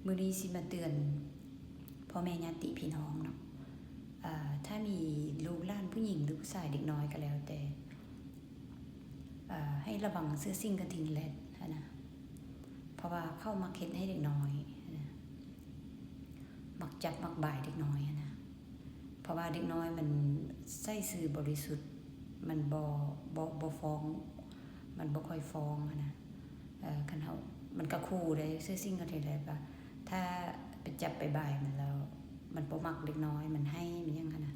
ມື້ນີ້ຊິມາເຕືອນພໍ່ແມ່ຍາດຕິພີ່ນ້ອງເນາະ ເອີ ຖ້າມີລູກຫຼານຜູ້ຍິງຫຼືຜູ້ຊາຍເດັກນ້ອຍກໍແລ້ວແຕ່ ເອີ ໃຫ້ລະວັງເສື້ອຊິງກະທິງແລດຫັ້ນນະ ເພາະວ່າເຂົາມັກເຮັດໃຫ້ເດັກນ້ອຍຫັ້ນນະ ມັກຈັບມັກບາຍເດັກນ້ອຍຫັ້ນນະ ເພາະວ່າເດັກນ້ອຍມັນໃຊ້ຊື່ບໍລິສຸດ ມັນບໍ່ ບໍ່ ບໍ່ຟ້ອງ ມັນບໍ່ຄ່ອຍຟ້ອງຫັ້ນນະ ເອີ ຄັນເຮົາ ມັນກະຂູ່ເດ້ ເສື້ອຊິງກະທິງແລດວ່າ ຖ້າໄປຈັບໄປບາຍມັນແລ້ວ ມັນບໍ່ມັກເດັກນ້ອຍ ມັນໄຫ້ ມັນຫຍັງຫັ້ນນະ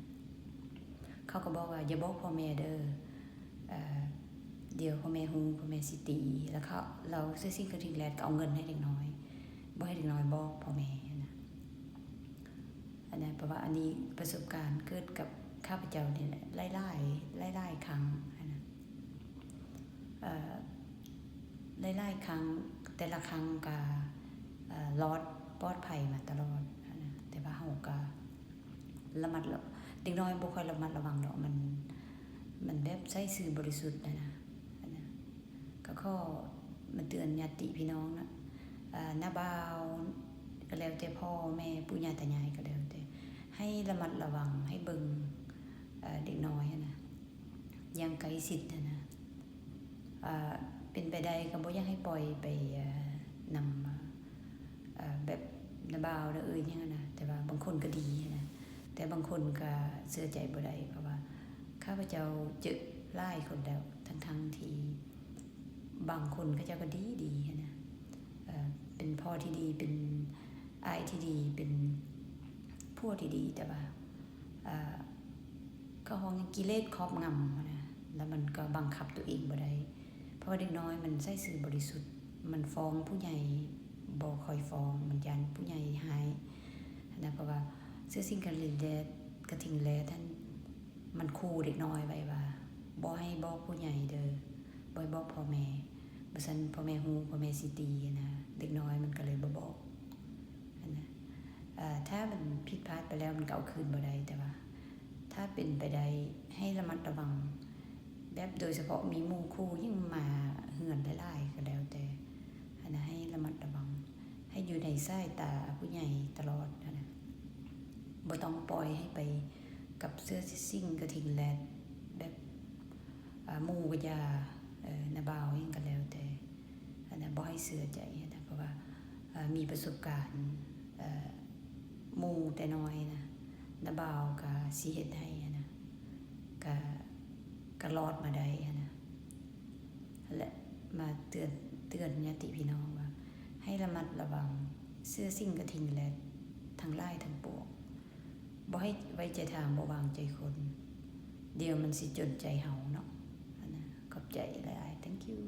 ເຂົາກໍບອກວ່າ ຢ່າບອກພໍ່ແມ່ເດີ ເອີ ດຽວພໍ່ແມ່ຮູ້ ພໍ່ແມ່ຊິຕີ ແລ້ວເຂົາ ແລ້ວເສື້ອຊິງກະທິງແລດກໍເອົາເງິນໃຫ້ເດັກນ້ອຍ ບໍ່ໃຫ້ເດັກນ້ອຍບອກພໍ່ແມ່ຫັ້ນນະ ອັນນັ້ນ ເພາະວ່າອັນນີ້ປະສົບການເກີດກັບຂ້າພະເຈົ້ານີ້ແຫຼະ ຫຼາຍໆ ຫຼາຍໆຄັ້ງຫັ້ນນະ ເອີ ຫຼາຍໆຄັ້ງ ແຕ່ລະຄັ້ງກະ ເອີ ລອດປອດໄພມາຕະຫຼອດຫັ້ນນະ ແຕ່ວ່າເຮົາກະລະມັດລະ ເດັກນ້ອຍບໍ່ຄ່ອຍລະມັດລະວັງດອກ ມັນ ມັນແບບໃຊ້ຊື່ບໍລິສຸດຫັ້ນນະ ຫັ້ນນະ ກໍຂໍມາເຕືອນຍາດຕິພີ່ນ້ອງເນາະ ເອີ ນ້າບ່າວກໍແລ້ວແຕ່ ພໍ່ແມ່ ປູ່ຍ່າຕາຍາຍກໍແລ້ວແຕ່ ໃຫ້ລະມັດລະວັງ ໃຫ້ເບິ່ງ ເອີ ເດັກນ້ອຍຫັ້ນນະ ຢ່າງໃກ້ຊິດຫັ້ນນະ ເປັນໄປໄດ້ກໍບໍ່ຢາກໃຫ້ປ່ອຍໄປນຳ ແບບນ້າບ່າວ ນ້າເອື້ອຍຫຍັງຫັ້ນນະ ແຕ່ວ່າບາງຄົນກໍດີຫັ້ນນະ ແຕ່ບາງຄົນກໍເຊື່ອໃຈບໍ່ໄດ້ ເພາະວ່າຂ້າພະເຈົ້າເຈີຫຼາຍຄົນແລ້ວ ທັງໆທີ່ບາງຄົນເຂົາເຈົ້າກໍດີໆຫັ້ນນະ ເປັນພໍ່ທີ່ດີ ເປັນອ້າຍທີ່ດີ ເປັນຜົວທີ່ດີ ແຕ່ວ່າ ເຂົາຮ້ອງຫຍັງ ກິເລດຄອບງຳຫັ້ນນະ ແລ້ວມັນກໍບັງຄັບຕົວເອງບໍ່ໄດ້ ເພາະວ່າເດັກນ້ອຍມັນໃຊ້ຊື່ບໍລິສຸດ ມັນຟ້ອງຜູ້ໃຫຍ່ບໍ່ຄ່ອຍຟ້ອງ ມັນຢ້ານຜູ້ໃຫຍ່ຮ້າຍຫັ້ນນະ ເພາະວ່າເສື້ອຊິງກະທິງແລດ ກະທິງແລດຫັ້ນ ມັນຂູ່ເດັກນ້ອຍໄວ້ວ່າ ບໍ່ໃຫ້ບອກຜູ້ໃຫຍ່ເດີ ບໍ່ໃຫ້ບອກພໍ່ແມ່ ບໍ່ຊັ້ນພໍ່ແມ່ຮູ້ ພໍ່ແມ່ຊິຕີຫັ້ນນະ ເດັກນ້ອຍມັນກໍເລີຍບໍ່ບອກຫັ້ນນະ ເອີ ຖ້າມັນຜິດພາດໄປແລ້ວ ມັນກໍເອົາຄືນບໍ່ໄດ້ ແຕ່ວ່າ ຖ້າເປັນໄປໄດ້ໃຫ້ລະມັດລະວັງ ແບບໂດຍສະເພາະມີໝູ່ຄູ່ຫຍັງມາເຮືອນຫຼາຍໆກໍແລ້ວແຕ່ ຫັ້ນນະ ໃຫ້ລະມັດລະວັງ ໃຫ້ຢູ່ໃນສາຍຕາຜູ້ໃຫຍ່ຕະຫຼອດຫັ້ນນະ ບໍ່ຕ້ອງປ່ອຍໃຫ້ໄປກັບເສື້ອຊິງກະທິງແລດ ແບບ ເອີ ໝູ່ກໍຢ່າ ເອີ ນ້າບ່າວຫຍັງກໍແລ້ວແຕ່ ອັນນັ້ນບໍ່ໃຫ້ເຊື່ອໃຈນະ ເພາະວ່າ ເອີ ມີປະສົບການ ເອີ ໝູ່ແຕ່ນ້ອຍນະ ນ້າບ່າວກໍຊິເຮັດໃຫ້ນະ ກໍ ກໍລອດມາໄດ້ນະ ແລະ ມາເຕືອນ ເຕືອນຍາດຕິພີ່ນ້ອງວ່າ ໃຫ້ລະມັດລະວັງເສື້ອຊິງກະທິງແລດທັງຫຼາຍທັງປວງ ບໍ່ໃຫ້ໄວ້ໃຈທາງ ບໍ່ວາງໃຈຄົນ ດຽວມັນຊິຈົນໃຈເຮົາເນາະ ອັນນະ ຂອບໃຈຫຼາຍໆ thank you.